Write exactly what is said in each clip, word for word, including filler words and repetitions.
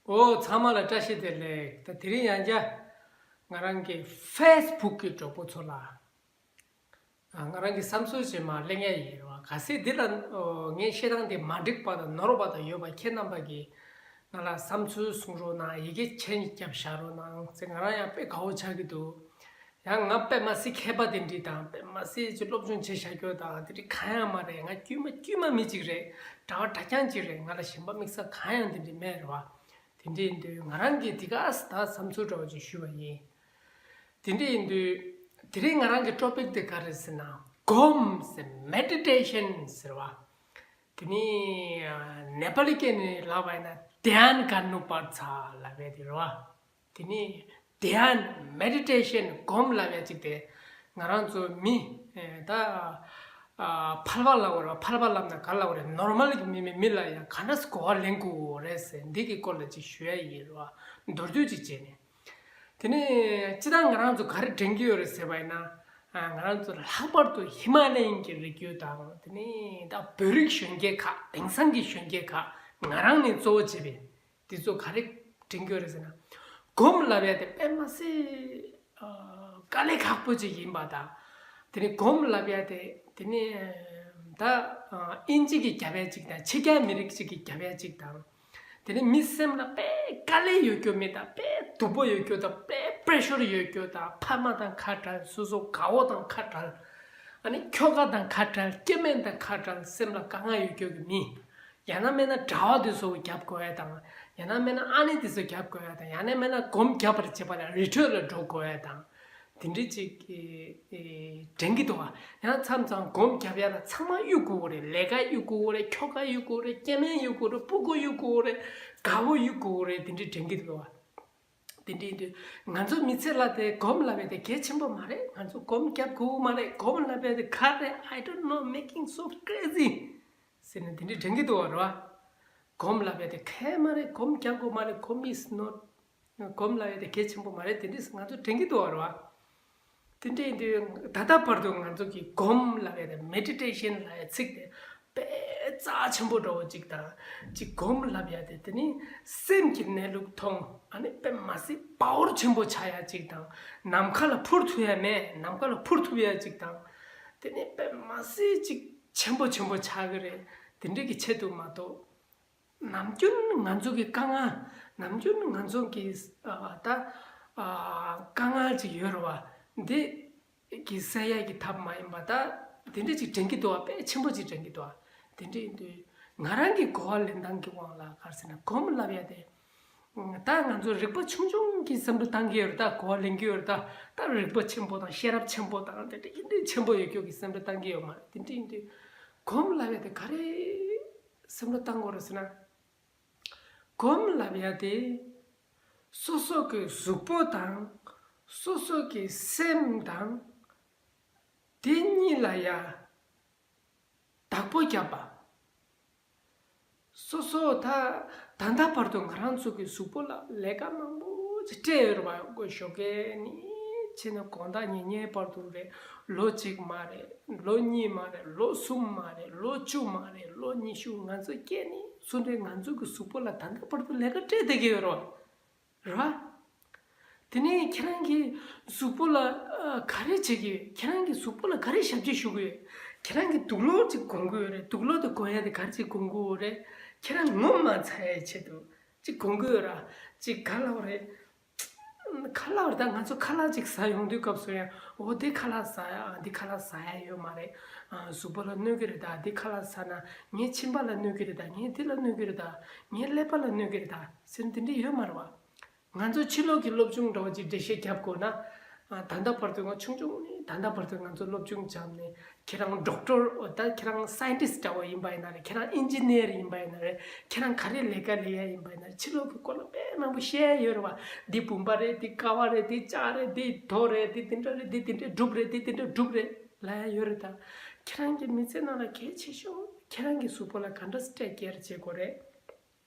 ཨོ། ཚང་མ་ལ་བཀྲ་ཤིས་བདེ་ལེགས། ད་དེ་རིང་ཡང་བསྐྱར་ང་རང་གི་ཕེ་སི་བུག་གི་གྲོགས་པོ་ཚོ་ལ། ཨ། ང་རང་གི་བསམ་ཚུལ་ཅིག་མར་གླེང་ཡ་ཡིན་རེད་བ། གལ་སྲིད་འདི་ལ་ཨོ་ངའི་བཤད་སྟངས་དེ་མ་འགྲིག་པ་དང་ནོར་བ་དང་ཡོད་པ་ཁྱེད་རྣམ་པ་གིས་ང་ལ་བསམ་ཚུལ་གསུང་རོགས་གནང་། ཡི་གེ་མཆན་རྒྱབ་བཞག་རོགས་གནང་ཟེར། ང་རང་ཡང་དཔེ་དགའ་བོ་ཆགས་ཀྱི་འདུག་ཡང་ང་དཔེ་མ་སྲིད་མཁས་པ་དེ་འདྲ་དང་དཔེ་མ་སྲིད་ཅིག་སློབ་སྦྱོང་བྱས་བཞག་རྒྱུ་དང་དེ་འདྲ་གང་ཡང་མ་རེད། ང་དཀྱུས་མ་དཀྱུས་མ་མི་གཅིག་རེད། གྲྭ་པ་གྲྭ་རྐྱང་གཅིག་རེད། ང་ལ་གཞན་པ་དམིགས་བསལ་གང་ཡང་དེ་འདྲ་མེད་རེད་བ། དེ་འདྲ་ཡིན་དུས་ང་རང་གིས་དེ་ག་ས་ད་བསམ་ཚུལ་འདྲ་བོ་ཅིག་ཞུས་པ་ཡིན། དེ་འདྲ་ཡིན་དུས་དེ་རིང་ང་རང་གི་ཊོ་པིག་དེ་ག་རེ་ཟེར་ན། སྒོམ་ཟེར། མེ་ཌི་ཊེ་ཤན་ཟེར་བ། དེ་ནི་ནེ་པ་ལི་སྐད་ནས་ལབ་པ་ཡིན་ན་དྷྱཱན་གར་ནུ་པར་ཚ་ལབ་པ་དེ་རེད་བ། དེ་ནི་དྷྱཱན། མེ་ཌི་ཊེ་ཤན། སྒོམ་ལབ་ཡ་གཅིག་དེ་ང་རང་ཚོ་མི་ཨེ་ད་ཨ་ཕལ་པ་ལབ་དགོས་རེད་བ། ཕལ་པ་ལབ་ན་ག་ལབ་དགོས་རེད། ནོར་མལ་གྱི་མི་མི་མི་ལ་ཡང་ག་འདྲ་གོ་བ་ལེན་དགོས་རེད་ཟེར། འདི་གི་སྐོར་ལ་ཅིག་ཞུ་ཡ་ཡིན་རེད་བ། མདོར་བསྡུས་ཅིག་བྱས་ནས། དེ་ནས་སྤྱིར་བཏང་ང་རང་ཚོ་ག་རེ་དྲན་གྱི་ཡོད་རེད་ཟེར་བ་ཡིན་ན། ཨ། ང་རང་ཚོ་ལྷག་པར་དུ་ཧི་མ་ལ་ཡན་གྱི་རི་རྒྱུད་དང་། དེ་ནས་ད་བོད་རིགས་གཞོན་སྐྱེས་ཁག་དེང་སང་གི་གཞོན་སྐྱེས་ཁག་ང་རང་ནས་གཙོ་བོ་བྱས་པའི་འདི་ཚོ་ག་རེ་དྲན་གྱི་ཡོད་རེད་ཟེར་ན། སྒོམ་ལབ་ཡ་དེ་དཔེ་མ་སྲིད་ཨ་དཀའ་ལས་ཁག་པོ་ཅིག་ཡིན་པ་དང་། དེ་ནས་སྒོམ་ལབ་ཡ་དེ་དེ་ནས་ད་ཨ་དབྱིན་ཇི་གིས་རྒྱབ་ཡ་ཅིག་དང་། ཕྱི་རྒྱལ་མི་རིགས་ཅིག་གིས་རྒྱབ་ཡ་ཅིག་དང་། དེ་ནས་མི་སེམས་ལ་དཔེ་དཀའ་ལས་ཡོད་རྒྱུ་མེད་དང་། དཔེ་སྡུག་པོ་ཡོད་རྒྱུ་དང་། དཔེ་པེ་རེ་ཤར་ཡོད་རྒྱུ་དང་། ཕ་མ་དང་ཁ་བྲལ། སོ་སོ་དགའ་བོ་དང་ཁ་བྲལ། ཨ་ནི་ཁྱོ་ག་དང་ཁ་བྲལ། སྐྱེ་དམན་དང་ཁ་བྲལ། སེམས་ལ་དཀའ་ངལ་ཡོད་རྒྱུ་གི་མི། ཡང་ན་མེད་ན་གྲྭ་བ་དེ་ཚོ་རྒྱབ་དགོས་ཡ་དང་། ཡང་ན་མེད་ན་ཨ་ནེ་དེ་ཚོ་རྒྱབ་དགོས་ཡ་དང་། ཡང་ན་མེད་ན་སྒོམ་རྒྱབ་པར་བྱེད་པ་ལ་རི་ཁྲོད་ལ་འགྲོ་དགོས་ཡ་དང་། དེ་འདྲ་ཅིག་གི་ཨེ་དྲན་གྱི་འདུག་བ། ཡང་མཚམས་མཚམས་སྒོམ་རྒྱབ་ཡ་ལ་ཚང་མ་གཡུག་དགོས་རེད། ལས་ཀ་གཡུག་དགོས་རེད། ཁྱོ་ག་གཡུག་དགོས་རེད། སྐྱེ་དམན་གཡུག་དགོས་རེད། སྤུ་གུ་གཡུག་དགོས་རེད། དགའ་བོ་གཡུག་དགོས་རེད། དེ་འདྲ་དྲན་གྱི་འདུག་བ། དེ་འདྲ་ཡིན་དུས་ང་ཚོ་མི་ཚེ་ལ་དེ་སྒོམ་ལབ་ཡ་དེ་གལ་ཆེན་པོ་མ་རེད། ང་ཚོ་སྒོམ་རྒྱབ་དགོས་མ་རེད། སྒོམ་ལབ་ཡ་དེ་ག་རེད། I don't know, making so crazy ཟེར་ནས་དེ་འདྲ་དྲན་གྱི་འདུག་བ། རེད་བ། སྒོམ་ལབ་ཡ་དེ་གལ་མ་རེད། སྒོམ་རྒྱག་དགོས་མ་རེད། སྒོམ་is not། སྒོམ་ལབ་ཡ་དེ་གལ་ཆེན་པོ་མ་རེད། དེ་འདྲ་ང་ཚོ་དྲན་གྱི་འདུག་བ། རེད་བ། དེ་འདྲ་ཡིན་དུས་ད་ལྟ་བར་དུ་ང་ཚོ་གིས་སྒོམ་ལབ་ཡ་དེ། མེ་ཌི་ཊེ་ཤན་ལབ་ཡ་ཚིག་དེ་དཔེ་རྩ་ཆེན་པོ་འདྲ་བོ་ཅིག་དང་། ཅིག་སྒོམ་ལབ་ཡ་དེ་དེ་ནི་སེམས་ཀྱི་གནས་ལུགས་མཐོང་། ཨ་ནི་དཔེ་མ་སྲིད་པ་ཝར་ཆེན་པོ་ཆགས་ཡ་ཅིག་དང་། ནམ་མཁའ་ལ་འཕུར་ཐུབ་ཡ་མེད། ནམ་མཁའ་ལ་འཕུར་ཐུབ་ཡ་ཅིག་དང་། དེ་ནི་དཔེ་མ་སྲིད་ཅིག་ཆེན་པོ་ཆེན་པོ་ཆགས་ཀྱི་རེད། དེ་འདྲ་གི་ཆེད་དུ་མ་གཏོགས། ནམ་རྒྱུན་ང་ཚོ་གི་དཀའ་ངལ། ནམ་རྒྱུན་ང་ཚོ་གི་ཨ་ད་ཨ་དཀའ་ངལ་ཅིག་ཡོད་རེད་བ། འདི་གི་སེལ་ཡ་གི་ཐབས་མ་ཡིན་པ་ད་དེ་འདྲ་ཅིག་དྲན་གྱི་འདུག་བ། དཔེ་ཆེན་པོ་ཅིག་དྲན་གྱི་འདུག་བ། དེ་འདྲ་ཡིན་དུས་ང་རང་གི་གོ་བ་ལེན་སྟངས་ཀྱི་དབང་ལ་ག་རེ་ཟེར་ན། སྒོམ་ལབ་ཡ་དེ། ད་ང་ཚོ་རིག་པ་ཆུང་ཆུང་གི་སེམས་ལ་བཏང་གི་ཡོད་རེད། ད་གོ་བ་ལེན་གྱི་ཡོད་རེད། ད་ད་རིག་པ་ཆེན་པོ་དང་ཤེས་རབ་ཆེན་པོ་དང་དེ་འདྲ་ཡིན་དུས་ཆེན་པོ་ཡོད་རྒྱུ་གི་སེམས་ལ་བཏང་གི་ཡོད་མ་རེད། དེ་འདྲ་ཡིན་དུས་སྒོམ་ལབ་ཡ་དེ་ག་རེ་སེམས་ལ་བཏང་དགོས་རེད་ཟེར་ན། སྒོམ་ལབ་ཡ་དེ་སོ་སོ་གི་གཟུགས་པོ་དང་སོ་སོ་གི་སེམས་དང་དེ་གཉིས་ལ་ཡ་བདག་པོ་རྒྱབ་པ། སོ་སོ་ད་ད་ལྟ་བར་དུ་ང་རང་ཚོ་གི་གཟུགས་པོ་ལ་ལས་ཀ་མང་པོ་ཅིག་སྤྲད་ཡོད་རེད་བ། ཞོགས་ཀས་ནས་ཕྱིན་ནས་དགོང་དག་ཉལ་ཉལ་བར་དུ་རེད། ལོ་གཅིག་མ་རེད། ལོ་གཉིས་མ་རེད། ལོ་གསུམ་མ་རེད། ལོ་བཅུ་མ་རེད། ལོ་ཉི་ཤུ། ང་ཚོ་སྐྱེས་ནས་ཚུར་འདྲེ་ང་ཚོ་གི་གཟུགས་པོ་ལ་ད་ལྟ་བར་དུ་ལས་ཀ་སྤྲད་བསྡད་ཀྱི་ཡོད་རེད་བ། རེད་བ། དེ་ནས་ཁྱེད་རང་གི་གཟུགས་པོ་ལ་ཨ་ག་རེ་བྱེད་ཀྱི་ཡོད། ཁྱེད་རང་གི་གཟུགས་པོ་ལ་ག་རེ་ཞབས་ཕྱི་ཞུ་གི་ཡོད། ཁྱེད་རང་གི་དུག་ལོག་ཅིག་གོན་གི་ཡོད་རེད། དུག་ལོག་དེ་གོན་ཡ་དེ་ག་རེ་ཅིག་གོན་གི་ཡོད་རེད། ཁྱེད་རང་ངོ་མ་ཚ་ཡའི་ཆེད་དུ་ཅིག་གོན་གི་ཡོད་ར། ཅིག་ག་ལབ་རེད། ཁ་ལག་རེད། ད་ང་ཚོ་ཁ་ལག་ཅིག་ཟ་ཡོང་དུས་སྐབས་སུ་ཡང་འོ་འདི་ཁ་ལག་ཟ་ཡ། འདི་ཁ་ལག་ཟ་ཡ་ཡོད་མ་རེད། ཨ་གཟུགས་པོ་ལ་གནོད་གི་རེད་ད། འདི་ཁ་ལག་ཟ་ན་ངའི་མཆིན་པ་ལ་གནོད་གི་རེད་ད། ངའི་འདི་ལ་གནོད་གི་རེད་ད། ངའི་ཀླད་པ་ལ་གནོད་གི་རེད་ད་ཟེར་འདི་འདྲ་ཡོད་མ་རེད་བ། ང་ཚོ་ཕྱི་ལོགས་ཀྱི་སློབ་སྦྱོང་འདྲ་བོ་ཅིག་འགྲེལ་བཤད་རྒྱབ་དགོས་ན། ཨ་ད་ལྟ་བར་དུ་ང་ཆུང་ཆུང་ནས་ད་ལྟ་བར་དུ་ང་ཚོ་སློབ་སྦྱོང་སྦྱངས་ནས། ཁྱེད་རང་ཌོག་ཊར། ད་ཁྱེད་རང་སའེན་ཊིསཊ་འདྲ་བོ་ཡིན་པ་ཡིན་ན་རེད། ཁྱེད་རང་ཨིན་ཇི་ནི་ཡར་ཡིན་པ་ཡིན་ན་རེད། ཁྱེད་རང་ག་རེ་ལས་ཀ་ལས་ཡ་ཡིན་པ་ཡིན་ན་རེད། ཕྱི་ལོགས་ཀྱི་སྐོར་ལ་དཔེ་མང་པོ་བཤད་ཡ་ཡོད་རེད་བ། འདི་བུམ་པ་རེད། འདི་ཀ་བ་རེད། འདི་ལྕགས་རེད། འདི་རྡོ་རེད། འདི་འདི་འདྲ་རེད། འདི་འདི་འདྲ་གྲུབ་རེད། འདི་འདི་འདྲ་གྲུབ་རེད་ལབ་ཡ་ཡོད་རེད་ད། ཁྱེད་རང་གི་མི་ཚེ་ནང་ལ་གལ་ཆེ་ཤོས་ཁྱེད་རང་གི་གཟུགས་པོ་ལ་ག་འདྲ་ཊེག་ཀེར་བྱེད་དགོས་རེད།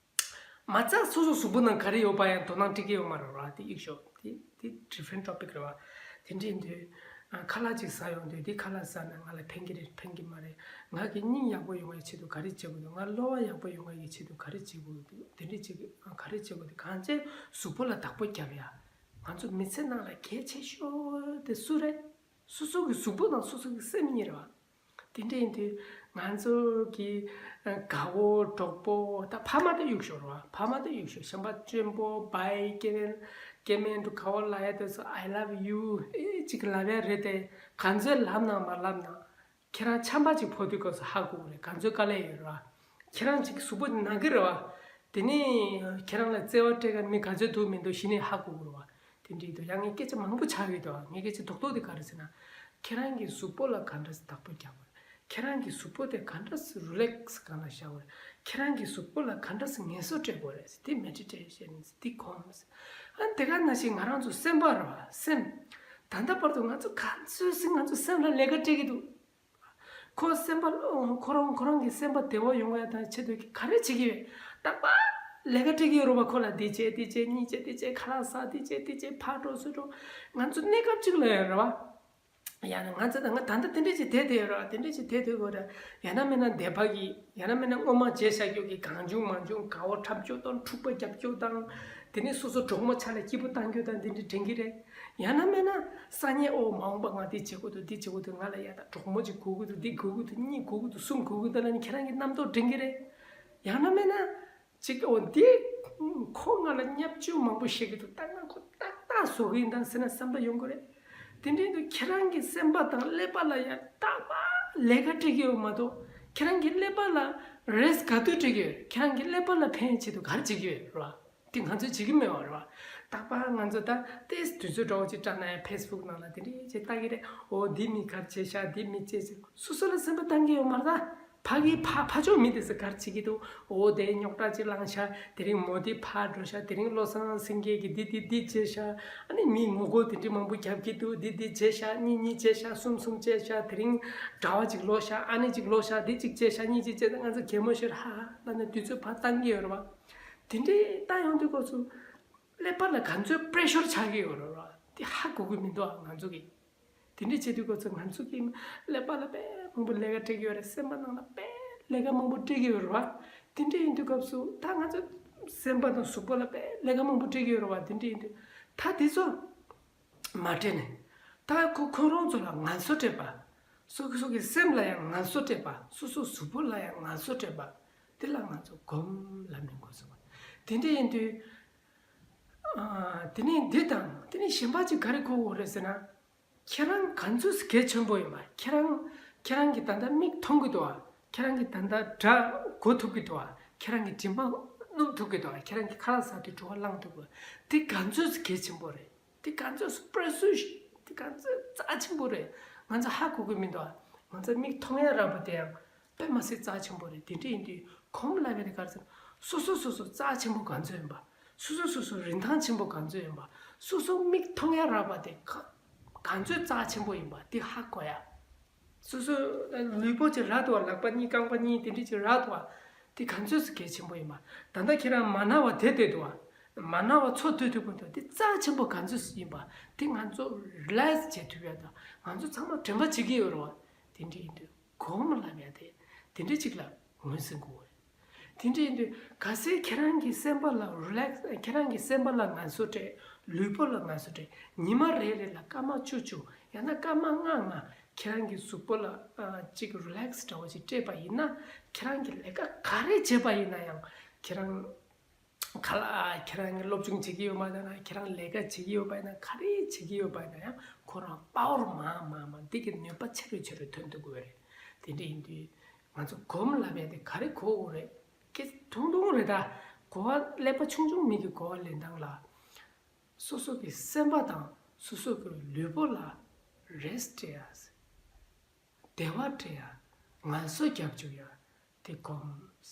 མ་རྩ་སོ་སོ་གཟུགས་པོ་ནང་ག་རེ་ཡོད་པ་ཡང་དོ་སྣང་སྤྲད་ཀྱི་ཡོད་མ་རེད་བ། དེ་ཡིག་ཤོག་དེ་དེ་ཌི་ཕ་རེན་ཊི་ཊོ་པིག་རེད་བ། དེ་འདྲ་ཡིན་དུས་ ཨ། ཁ་ལག་ཅིག་ཟ་ཡོང་དུས་འདི་ཁ་ལག་ཟ་ན་ང་ལ་ཕན་གྱི་རེད་ཕན་གྱི་མ་རེད། ང་གི་སྙིང་ཡག་པོ་ཡོང་བའི་ཆེད་དུ་ག་རེ་བྱེད་དགོས་འདུག་ང་གློ་བ་ཡག་པོ་ཡོང་བའི་ཆེད་དུ་ག་རེ་བྱེད་དགོས་འདུག་དེ་འདྲ་བྱེད་དགོས། ག་རེ་བྱེད་དགོས་འདུག་གང་བྱས་གཟུགས་པོ་ལ་བདག་པོ་རྒྱབ་ཡ། ང་ཚོ་མི་ཚེ་ནང་ལ་གལ་ཆེ་ཤོས་དེ་སུ་རེད། སོ་སོ་གི་གཟུགས་པོ་དང་སོ་སོ་གི་སེམས་གཉིས་རེད་བ། དེ་འདྲ་ཡིན་དུས་ང་ཚོ་གི་ཨ་དགའ་བོ་གྲོགས་པོ་ད་ཕ་མ་དེ་གཡུག་ཞོར་བ། ཕ་མ་དེ་གཡུག་ཞོར་བྱམས་པ་སྐྱོན་པོ་བའི་སྐྱེ་དམན་སྐྱེ་དམན་དུ་དགའ་བོ་ལ་ཡ་དེ་ཚོ་I love you ཨེ་ཅིག་ལབ་ཡ་རེད་དེ། ག་ཚོད་ལབ་ན་མ་ལབ་ན་ཁྱེད་རང་ཆམ་པ་ཅིག་ཕོག་དུས་སྐབས་སུ་ཧ་གོ་གི་རེད། ག་ཚོད་དཀའ་ལས་ཡོད་རེད་བ། ཁྱེད་རང་ཅིག་གཟུགས་པོ་ན་གི་རེད་བ། དེ་ནས་ཁྱེད་རང་ལ་བརྩེ་བ་སྤྲད་མཁན་མི་ག་ཚོད་འདུག་མི་འདུག་གཞི་ནས་ཧ་གོ་གི་རེད་བ། དེ་འདྲ་ཡིན་དུས་ཡང་ངས་སྐད་ཆ་མང་པོ་ཆགས་ཡོད་དོ། ངའི་སྐད་ཆ་རྡོག་རྡོག་དེ་ག་རེ་ཟེར་ན། ཁྱེད་རང་གི་གཟུགས་པོ་ལ་ག་འདྲ་སེ་བདག་པོ་རྒྱག་དགོས་རེད། ཁྱེད་རང་གི་གཟུགས་པོ་དེ་ག་འདྲ་སེ་རི་ལེག་སི་སྒང་ལ་བཞག་དགོས་རེད། ཁྱེད་རང་གི་གཟུགས་པོ་ལ་ག་འདྲ་སེ་ངལ་གསོ་སྤྲད་དགོས་རེད། འདི་མེ་ཌི་ཊེ་ཤན་འདི་སྒོམ། ཨ་དེ་ག་ནང་བཞིན་ང་རང་ཚོ་སེམས་པ་རེད་བ། སེམས། ད་ལྟ་བར་དུ་ང་ཚོ་ག་ཚོད་སེ་ང་ཚོ་སེམས་ལ་ལས་ཀ་སྤྲད་ཀྱི་འདུག་ཁོ་སེམས་པ་ཁོ་རང་ཁོ་རང་གི་སེམས་པ་བདེ་བོ་ཡོང་བའི་དང་ཆེད་དུ་ག་རེ་བྱེད་ཀྱི་ཡོད། རྟག་པར་ལས་ཀ་སྤྲད་ཀྱི་ཡོད་རེད་བ། ཁོ་ལ་འདི་བྱེད་འདི་བྱེད་གཉིས་བྱེད་འདི་བྱེད་ཁ་ལག་ཟ་འདི་བྱེད་འདི་བྱེད་ཕར་འགྲོ་ཚུར་འགྲོ། ང་ཚོ་གནས་སྐབས་གཅིག་ལ་ཡོད་རེད་བ། ཡང་ན་ང་ཚོ་ད་ང་ད་ལྟ་དེ་འདྲས་ཅིག་བསྡད་བསྡད་ཡོད་རེད་བ། དེ་འདྲས་ཅིག་བསྡད་བསྡད་དགོས་རེད། ཡང་ན་མིན་ན་འདས་པ་གི་ཡང་ན་མིན་ན་སྔོན་མ་བྱས་བཞག་རྒྱུ་གི་གང་བྱུང་མང་བྱུང་དགའ་བོ་འཁྲབ་རྒྱུ་དང་འཁྲུག་པ་རྒྱབ་རྒྱུ་དང་། དེ་ནས་སོ་སོ་གྲོགས་མོ་ཆ་ལ་སྐྱིད་པོ་བཏང་རྒྱུ་དང་དེ་འདྲས་དྲན་གྱི་རེད། ཡང་ན་མིན་ན་སང་ཉིན་ཨོ་མ་འོངས་པ་ང་འདི་བྱེད་དགོས་འདུག་འདི་བྱེད་དགོས་འདུག་ང་ལ་ཡ་ད་གྲོགས་མོ་ཅིག་དགོས་ཀྱི་འདུག་འདི་དགོས་ཀྱི་འདུག་གཉིས་དགོས་ཀྱི་འདུག་གསུམ་དགོས་ཀྱི་འདུག་ལབ་ནས་ཁྱེད་རང་གི་རྣམ་རྟོག་འདྲེན་གྱི་རེད། ཡང་ན་མིན་ན། ཅིག་ཨོ་འདི་ཁོ་ང་ལ་བརྙས་བཅོས་མང་པོ་བཤད་ཀྱི་འདུག་ད་ང་ཁོ་ཏག་ཏག་བཟོ་གི་ཡིན་ད་ཟེར་ན་བསམ་པ་ཡོང་གི་རེད། དེ་འདྲ་ཡིན་དུས་ཁྱེད་རང་གི་སེམས་པ་དང་ཀླད་པ་ལ་ཡང་རྟག་པར་ལས་ཀ་སྤྲད་ཀྱི་ཡོད་མ་གཏོགས་ཁྱེད་རང་གི་ཀླད་པ་ལ་རེ་སི་ག་དུས་སྤྲད་ཀྱི་ཡོད། ཁྱེད་རང་གི་ཀླད་པ་ལ་ཕན་ཆེད་དུ་ག་རེ་བྱེད་ཀྱི་ཡོད་རེད་བ། དེ་ང་ཚོས་བྱེད་ཀྱི་མེད་པ་རེད་བ། རྟག་པར་ང་ཚོ་ད་ལྟའི་དུས་ཚོད་འདྲ་བོ་ཅིག་བཀྲམ་ན་ཡང་ཕེ་སི་བུག་ནང་ལ་དེ་འདྲས་ཅིག་ལྟ་གི་རེད། འོ་འདི་མི་ག་རེ་བྱས་ཤག་འདི་མི་བྱས་ཤག་སོ་སོ་ལ་སེམས་པ་བཏང་གི་ཡོད་མ་རེད་ད། ཕ་གི་ཕ་ཕ་ཕྱོགས་མི་དེ་ཚོ་ག་རེ་བྱེད་ཀྱི་འདུག་འོ་དེ་རྙོག་དྲ་ཅིག་བསླངས་ཤག་དེ་རིང་མོ་དེ་ཕར་འགྲོ་ཤག་དེ་རིང་བློ་བཟང་སེང་གེ་གིས་འདི་འདི་འདི་བྱས་ཤག་ཨ་ནི་མི་ངོ་རྒོལ་དེ་འདྲས་མང་པོ་རྒྱབ་ཀྱི་འདུག་འདི་འདི་བྱས་ཤག་གཉིས་གཉིས་བྱས་ཤག་གསུམ་གསུམ་བྱས་ཤག་དེ་རིང་གྲྭ་བ་ཅིག་ལོག་ཤག་ཨ་ནི་ཅིག་ལོག་ཤག་འདི་ཅིག་བྱས་ཤག་གཉིས་ཅིག་བྱས་ང་ཚོ་གད་མོ་ཤོར་ཧ་ཧ་ལབ་ནས་དུས་ཚོད་ཕར་བཏང་གི་ཡོད་རེད་བ། དེ་འདྲས་བཏང་ཡོང་དུས་སྐབས་སུ། ཀླད་པ་ལ་ག་ཚོད་པེ་རེ་ཤར་ཆགས་ཀྱི་ཡོད་རེད་བ། དེ་ཧ་གོ་གི་མི་འདུག་ཨ་ང་ཚོ་གིས། དེ་འདྲས་བྱེད་དུས་སྐབས་སུ་ང་ཚོ་གིས་ཀླད་པ་ལ་དཔེ་མང་པོ་ལས་ཀ་སྤྲད་ཀྱི་ཡོད་རེད། སེམས་པ་ནང་ལ་དཔེ་ལས་ཀ་མང་པོ་སྤྲད་ཀྱི་ཡོད་རེད་བ། དེ་འདྲས་ཡིན་དུས་སྐབས་སུ་ད་ང་ཚོ་སེམས་པ་དང་གཟུགས་པོ་ལ་དཔེ་ལས་ཀ་མང་པོ་སྤྲད་ཀྱི་ཡོད་རེད་བ། དེ་འདྲས་ཡིན་དུས་ད་དེ་ཚོ་མ་སྤྲད་ནས་ད་ཁོ་ཁོ་རང་ཚོ་ལ་ངལ་གསོ་སྤྲད་པ། སོ་སོ་གི་སེམས་ལ་ཡང་ངལ་གསོ་སྤྲད་པ། སོ་སོ་གཟུགས་པོ་ལ་ཡང་ངལ་གསོ་སྤྲད་པ། དེ་ལ་ང་ཚོ་སྒོམ་ལབ་ནས་འགོ་ཚུགས་པ། དེ་འདྲས་ཡིན་དུས། ཨ། དེ་ནས་འདི་དང་དེ་ནས་གཞན་པ་ཅིག་ག་རེ་གོ་དགོས་རེད་ཟེར་ན། ཁྱེད་རང་ག་ཚོད་གལ་ཆེན་པོ་ཡིན་པ། ཁྱེད་རང་ཁྱེད་རང་གིས་ད་ལྟ་མིག་མཐོང་གི་འདུག་བ། ཁྱེད་རང་གིས་ད་ལྟ་སྒྲ་གོ་ཐུབ་ཀྱི་འདུག་བ། ཁྱེད་རང་གིས་མགྲིན་པ་སྣུམ་ཐུབ་ཀྱི་འདུག་བ། ཁྱེད་རང་གིས་ཁ་ལག་ཟ་དུས་བྲོ་བ་བླངས་ཐུབ་ཀྱི་འདུག་བ། དེ་ག་ཚོད་གལ་ཆེན་པོ་རེད། དེ་ག་ཚོད་པྲེ་སུ་ཤི། དེ་ག་ཚོད་རྩ་ཆེན་པོ་རེད། ང་ཚོ་ཧ་གོ་གི་མི་འདུག་བ། ང་ཚོ་མིག་མཐོང་ཡ་རག་པ་དེ་ཡང་དཔེ་མ་སྲིད་རྩ་ཆེན་པོ་རེད། དེ་འདྲ་ཡིན་དུས་གོམས་ལ་བས་ནས་ག་རེ་ཟེར། སོ་སོ་སོ་སོ་རྩ་ཆེན་པོ་ག་ཚོད་ཡིན་པ། སོ་སོ་སོ་སོ་རིན་ཐང་ཆེན་པོ་ག་ཚོད་ཡིན་པ། སོ་སོ་མིག་མཐོང་ཡ་རག་པ་དེ་ག་ག་ཚོད་རྩ་ཆེན་པོ་ཡིན་པ་དེ་ཧ་གོ་ཡ། སོ་སོ་ལུས་པོ་ཅིག་རག་འདུག་བ། ལག་པ་གཉིས་རྐང་པ་གཉིས་དེ་འདྲ་ཅིག་རག་འདུག་བ། དེ་ག་ཚོད་ཙམ་གལ་ཆེན་པོ་ཡིན་པ། ད་ལྟ་ཁྱེད་རང་མ་ན་བ་དེ་བསྡད་འདུག་བ། མ་ན་བ་འཚོ་སྡོད་ཐུབ་ཀྱི་འདུག་དེ་རྩ་ཆེན་པོ་ག་ཚོད་ཡིན་པ་དེ་ང་ཚོ་རི་ལེག་སི་བྱེད་ཐུབ་ཡ་དང་ང་ཚོ་ཚང་མ་དྲན་པ་བྱེད་ཀྱི་ཡོད་རེད་བ། དེ་འདྲ་ཡིན་དུས། གོམས་ལབ་ཡ་དེ་དེ་འདྲ་ཅིག་ལ་ངོས་ཟིན་དགོས་རེད། དེ་འདྲ་ཡིན་དུས་གལ་སྲིད་ཁྱེད་རང་གི་སེམས་པ་ལ་རི་ལེག་སི། ཁྱེད་རང་གི་སེམས་པ་ལ་ངལ་གསོ་སྤྲད། ལུས་པོ་ལ་ངལ་གསོ་སྤྲད། ཉི་མ་རེ་རེ་ལ་སྐར་མ་བཅུ་བཅུ་ཡང་ན་སྐར་མ་ལྔ་ལྔ་ཁྱེད་རང་གི་གཟུགས་པོ་ལ་ཨ་ཅིག་རི་ལེག་སི་འདྲ་བོ་ཅིག་སྤྲད་པ་ཡིན་ན། ཁྱེད་རང་གི་ལས་ཀ་ག་རེ་བྱས་པ་ཡིན་ན་ཡང་ཁྱེད་རང་ཁ་ལག་ཁྱེད་རང་གི་སློབ་སྦྱོང་བྱེད་ཀྱི་ཡོད་པ་ཡིན་ན། ཁྱེད་རང་ལས་ཀ་བྱེད་ཀྱི་ཡོད་པ་ཡིན་ན། ག་རེ་བྱེད་ཀྱི་ཡོད་པ་ཡིན་ན་ཡང་ཁོ་རང་པ་ཝར་མང་མང་མང་འདི་གི་ནུས་པ་ཆེ་རུ་ཆེ་རུ་ཐོན་ཐུབ་ཀྱི་ཡོད་རེད། དེ་འདྲ་ཡིན་དུས་ང་ཚོ་གོམས་ལབ་ཡ་དེ་ག་རེ་གོ་དགོས་རེད། སྐད་ཐུང་ཐུང་རེད་ད། གོ་བ་ཀླད་པ་ཆུང་ཆུང་མི་གི་གོ་བ་ལེན་སྟངས་ལ། སོ་སོ་གི་སེམས་པ་དང་སོ་སོ་གི་ལུས་པོ་ལ་རེ་སི་སྤྲད་ཡ། བདེ་བ་སྤྲད་ཡ། ངལ་གསོ་རྒྱབ་བཅུག་ཡ། དེ་གོམས།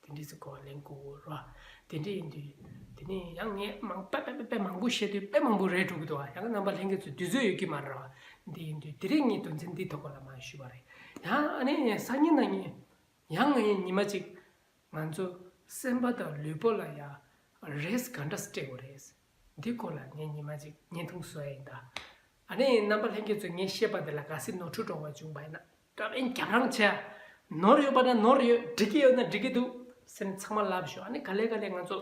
དེ་འདྲ་ཚོ་གོ་བ་ལེན་དགོས་རེད་བ། དེ་འདྲ་ཡིན་དུས། དེ་ནས་ཡང་ངས་མང་དཔེ་དཔེ་དཔེ་དཔེ་མང་པོ་བཤད་དུས་དཔེ་མང་པོ་རེད་འགྲོ་གི་འདུག་བ། ཡང་རྣམ་པ་ལྷན་རྒྱས་ཚོ་དུས་ཚོད་ཡོད་ཀྱི་མ་རེད་བ། འདི་ཡིན་དུས་དེ་རིང་ངས་དོན་ཚན་འདི་ཐོག་ལ་མར་ཞུས་པ་རེད། ཡང་ཨ་ནི་སང་ཉིན་གནངས་ཉིན། ཡང་ངས་ཉི་མ་གཅིག་ང་ཚོ་སེམས་པ་དང་ལུས་པོ་ལ་ཡ་རེ་སི་ག་འདྲ་སྤྲད་དགོས་རེད། འདི་སྐོར་ལ་ངས་ཉི་མ་གཅིག་བརྙན་ཐུང་བཟོ་ཡ་ཡིན་ད། ཨ་ནི་རྣམ་པ་ལྷན་རྒྱས་ཚོས་ངས་བཤད་པ་དེ་ལ་གལ་སྲིད་ནོར་འཁྲུལ་འགྲོ་བ་བྱུང་བ་ཡིན་ན་སྐབས་ཨེ་རྒྱབ་རང་བྱས། ནོར་ཡོད་པ་ན་ནོར་ཡོད། འགྲིག་གི་ཡོད་ན་འགྲིག་གི་འདུག་ཟེར་ནས་ཚང་མ་ལབ་ཤོག་ཨ་ནི་ག་ལེ་ག་ལེ་ང་ཚོ་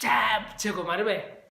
ཅབ་བྱེད་དགོས་མ་རེད་པས།